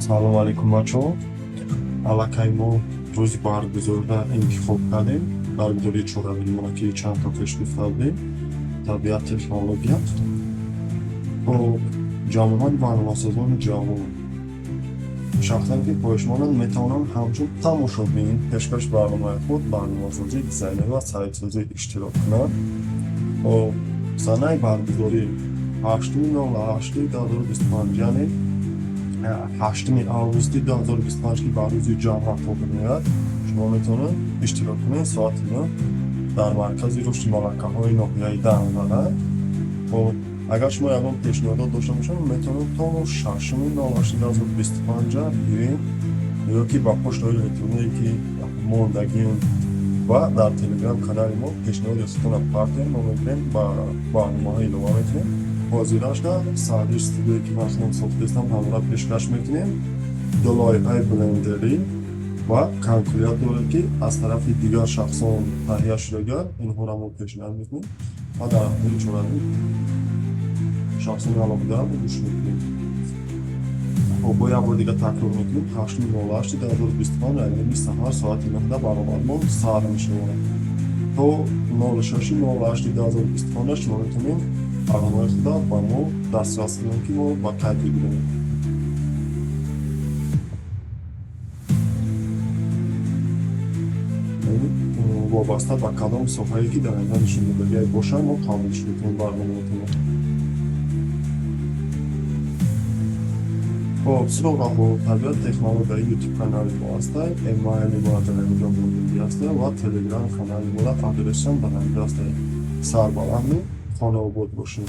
Салом алейкум, бачаҳо. Аллакай мо рӯзи баргузориро интихоб кардем. Баргузории чорабиниро, ки чанд то пеш гуфта будем. Табиат, технология. Хоб, ҷамоати барномасозони ҷавон. Шахсан, ки хоҳишманданд, метавонанд ҳамчун тамошобин пешкаши барномаи худ барномасозӣ, дизайнерӣ ва сайтсозӣ иштирок кунанд. Хоб, санаи баргузорӣ 8-08-2025, яъне 8 августи 2025, ки ба рӯзи ҷамъа тобеъ меояд, шумо метавонед иштирок кунед соати 9 дар Маркази рушди малакаҳои ноҳияи Данғара. Хоб, агар шумо ягон пешниҳодот дошта бошед, метавонед то 6-08-2025 биёед ё ки ба почтаҳои электроние, ки мондагием, ва дар Телеграм канали мо пешниҳоди худтонро партоед, мо мебинем, ба барномаҳо илова мекунем. Ҳозирашда саҳнаи студияе, ки ман худам сохтаистам, ҳамора пешкаш мекунем. Ду лоиҳаи блендерӣ ва калкуляторе, ки аз тарафи дигар шахсон таҳия шудагианд, инҳоро мо пешниҳод мекунем ва дар охири чорабинӣ шахсони алоҳидаро гӯш мекунем. Хоб, бо як бори дигар такрор мекунем: 8-08-2025, айёми саҳар, соати 9 баромадмон сар мешавад. То 06-08-2025 шумо метавонед барномаи худро ба мо дастрас кунед, ки мо ба қайд бигирем. Вобаста ба кадом соҳае, ки дар назар нишондодагие бошад, мо қабулш мекунем барномаатонро. Хоб, суроғаҳо: Табиат, технология Ютуб канали мо ҳастад, эмайли мо дар инҷо мондагӣ ҳастад ва Телеграм канали мо адресшам дар инҷо ҳастад. Сарбаланду хонаобод бошед.